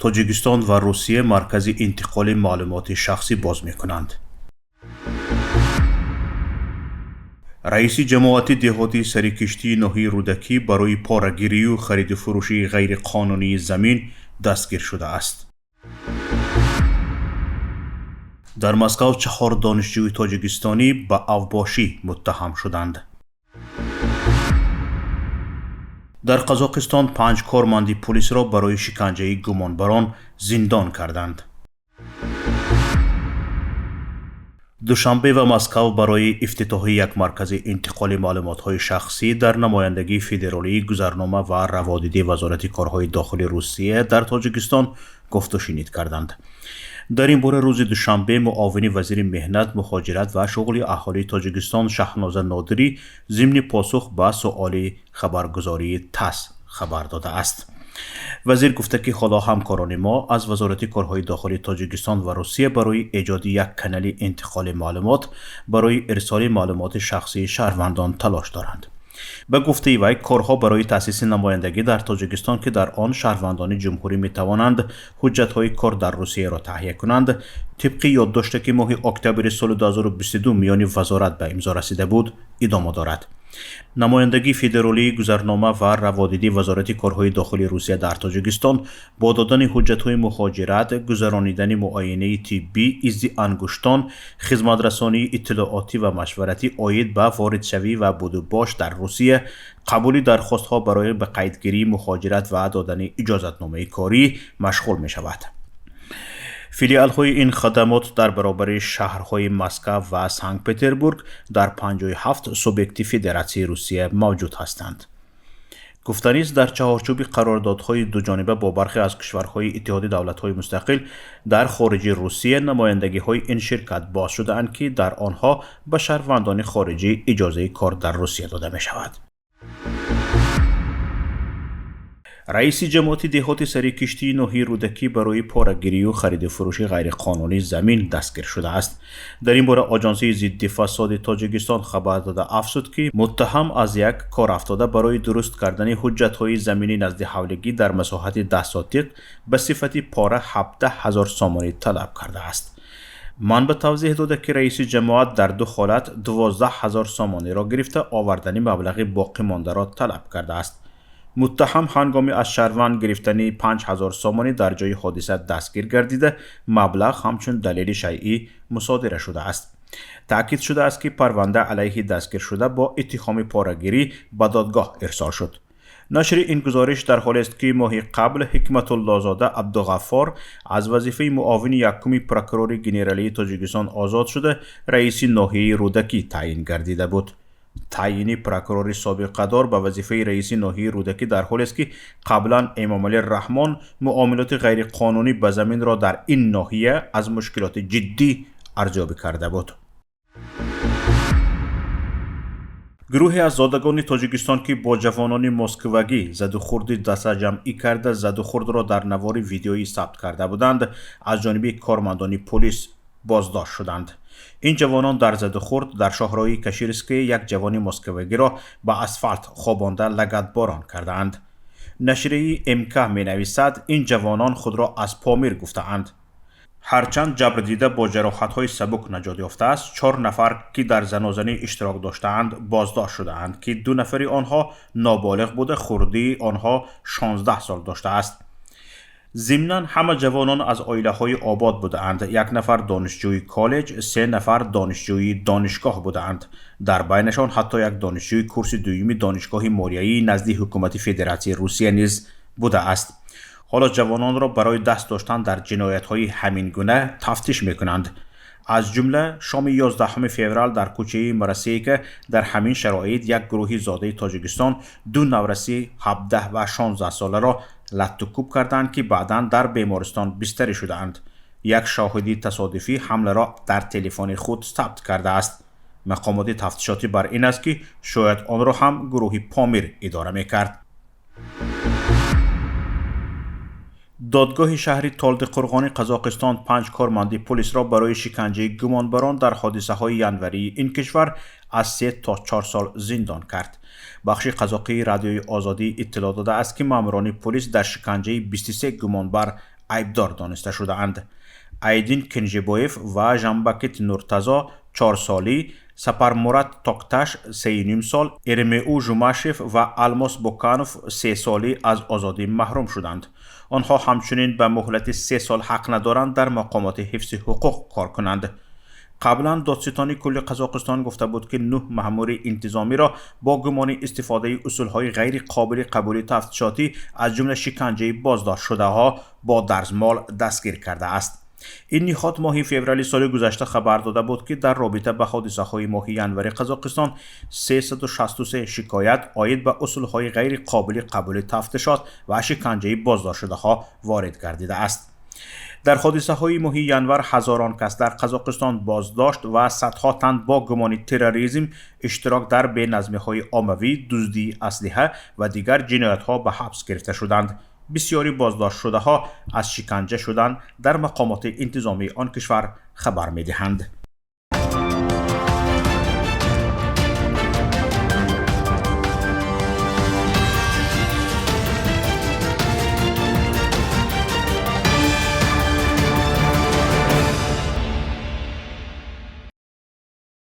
Тоҷикистон ва Русия маркази интиқоли маълумоти шахсӣ боз мекунанд. Раиси ҷамоати деҳоти Сарикиштии ноҳияи Рӯдакӣ барои порагирию хариду фурӯши ғайриқонунии замин дастгир шудааст. Дар Москав 4 донишҷӯи тоҷикистонӣ ба авбошӣ муттаҳам шуданд. Дар Қазоқистон 5 корманди полисро барои шиканҷаи гумонбарон зиндон карданд. Душанбе ва Москав барои ифтитоҳи як маркази интиқоли маълумотҳои шахсӣ дар намояндагии федералии гузарнома ва раводиди Вазорати корҳои дохили Русия дар Тоҷикистон гуфтушунид карданд. Дар ин бора рӯзи душанбе муовини вазири меҳнат, муҳоҷират ва шуғли аҳолии Тоҷикистон Шаҳноза Нодирӣ зимни посух ба суоли хабаргузории ТАСС хабар додааст. Вазир гуфта, ки ҳоло ҳамкорони мо аз Вазорати корҳои дохилии Тоҷикистон ва Русия барои эҷоди як канали интиқоли маълумот барои ирсоли маълумоти шахсии шаҳрвандон талош доранд. Ба гуфтаи вай, корҳо барои таъсиси намояндагӣ дар Тоҷикистон, ки дар он шаҳрвандони ҷумҳурӣ метавонанд ҳуҷҷатҳои кор дар Русияро таҳия кунанд, тибқи ёддоште, ки моҳи октябри соли 2022 миёни вазорат ба имзо расида буд, идома дорад. Намояндагии федералии гузарнома ва раводиди Вазорати корҳои дохилии Русия дар Тоҷикистон бо додани ҳуҷҷатҳои муҳоҷират, гузаронидани муоинаи тиббӣ, изи ангуштон, хизматрасонии иттилоотӣ ва машваратӣ оид ба воридшавӣ ва будубош дар Русия, қабули дархостҳо барои ба қайдгирии муҳоҷират ва додани иҷозатномаи корӣ машғул мешавад. Филиалҳои ин хадамот дар баробари шаҳрҳои Москав ва Санкт-Петербург дар 57 субъекти Федератсияи Русия мавҷуд ҳастанд. Гуфтанист, дар чаҳорчӯби қарордодҳои дуҷониба бо бархе аз кишварҳои Иттиҳоди давлатҳои мустақил дар хориҷи Русия намояндагиҳои ин ширкат боз шудаанд, ки дар онҳо ба шаҳрвандони хориҷӣ иҷозаи кор дар Русия дода мешавад. Раиси ҷамоати деҳоти Сарикиштии ноҳияи Рӯдакӣ барои порагирию хариду фурӯши ғайриқонунии замин дастгир шудааст. Дар ин бора Оҷонсии зидди фасоди Тоҷикистон хабар дода афзуд, ки муттаҳам аз як кор афтода барои дуруст кардани ҳуҷҷатҳои заминӣ назди ҳавлигӣ дар масоҳати 10 сотиқ ба сифати пора 17 ҳазор сомонӣ талаб кардааст. Манбаъ тавзеҳ дода, ки раиси ҷамоат дар ду ҳолат 12 ҳазор сомониро гирифта, овардани маблағи боқимондаро талаб кардааст. Муттаҳам ҳангоми аз шаҳрванд гирифтани 5 ҳазор сомонӣ дар ҷои ҳодиса дастгир гардида, маблағ ҳамчун далели шайъӣ мусодира шудааст. Таъкид шудааст, ки парванда алайҳи дастгиршуда бо иттиҳоми порагирӣ ба додгоҳ ирсол шуд. Нашри ин гузориш дар ҳолест, ки моҳи қабл Ҳикматуллозода Абдуғаффор аз вазифаи муовини якуми прокурори генералии Тоҷикистон озод шуда, раиси ноҳияи Рӯдакӣ таъйин гардида буд. Таъйини прокурори собиқадор ба вазифаи раиси ноҳияи Рӯдакӣ дар ҳолест, ки қаблан Эмомалӣ Раҳмон муомилоти ғайриқонунӣ ба заминро дар ин ноҳия аз мушкилоти ҷиддӣ арзёбӣ карда буд. Гурӯҳе аз зодагони Тоҷикистон, ки бо ҷавонони москвагӣ задухурди дастаҷамъӣ карда, задухурдро дар навори видеоӣ сабт карда буданд, аз ҷониби кормандони полис боздошт шуданд. Ин ҷавонон дар задухурд дар шоҳроҳи Каширская як ҷавони москвагиро ба асфалт хобонда лагатборон кардаанд. Нашрияи МК менависад, ин ҷавонон худро аз Помир гуфтаанд. Ҳарчанд ҷабрдида бо ҷароҳатҳои сабук наҷот ёфтааст, 4 нафар, ки дар занозанӣ иштирок доштаанд, боздошт шудаанд, ки 2 нафари онҳо ноболиғ буда, хурдии онҳо 16 сол доштааст. Зимнан ҳама ҷавонон аз оилаҳои обод будаанд. 1 нафар донишҷӯи коллеҷ, 3 нафар донишҷӯи донишгоҳ будаанд. Дар байнашон ҳатто як донишҷӯи курси дуюми донишгоҳи молиявии назди ҳукумати Федератсияи Русия низ будааст. Ҳоло ҷавононро барои даст доштан дар ҷиноятҳои ҳамин гуна тафтиш мекунанд. Аз ҷумла шоми 11 феврал дар кӯчаи Марасейка дар ҳамин шароит як гурӯҳи зодаи Тоҷикистон 2 навраси 17 ва 16 соларо латтукӯб карданд, ки баъдан дар бемористон бистарӣ шудаанд. Як шоҳиди тасодуфӣ ҳамларо дар телефони худ сабт кардааст. Мақомоти тафтишотӣ бар ин аст, ки шояд онро ҳам гурӯҳи Помир идора мекард. Додгоҳи шаҳри Толдиқурғони Қазоқистон 5 корманди полисро барои шиканҷаи гумонбарон дар ҳодисаҳои январии ин кишвар аз 3 то 4 сол зиндон кард. Бахши қазоқии Радиои Озодӣ иттилоъ додааст, ки маъмурони полис дар шиканҷаи 23 гумонбар Айбдор дониста шудаанд. Айдин Кенжебоев ва Жамбакит Нуртазо 4 солӣ, Сапармурат Токташ 3,5 сол, Эрмеу Жумашев ва Алмос Боканов 3 солӣ аз озодӣ маҳрум шуданд. Онҳо ҳамчунин ба муҳлати 3 сол ҳақ надоранд дар мақомоти ҳифзи ҳуқуқ кор кунанд. Қаблан Додситони кулли Қазоқистон гуфта буд, ки нӯҳ маъмури интизомиро бо гумони истифодаи усулҳои ғайри қобили қабули тафтишотӣ, аз ҷумла шиканҷаи боздоштшудаҳо бо дарзмол, дастгир кардааст. Ин ниҳод моҳи феврали соли гузашта хабар дода буд, ки дар робита ба ҳодисаҳои моҳи январи Қазоқистон 363 шикоят оид ба усулҳои ғайри қобили қабули тафтишот ва шиканҷаи боздоштшудаҳо ворид гардидааст. Дар ҳодисаҳои моҳи январ ҳазорон кас дар Қазоқистон боздошт ва садҳо тан бо гумони терроризм, иштирок дар беназмиҳои оммавӣ, дуздии аслиҳа ва дигар ҷиноятҳо ба ҳабс гирифта шуданд. Бисёри боздоштшудаҳо аз шиканҷа шудан дар мақомоти интизомии он кишвар хабар медиҳанд.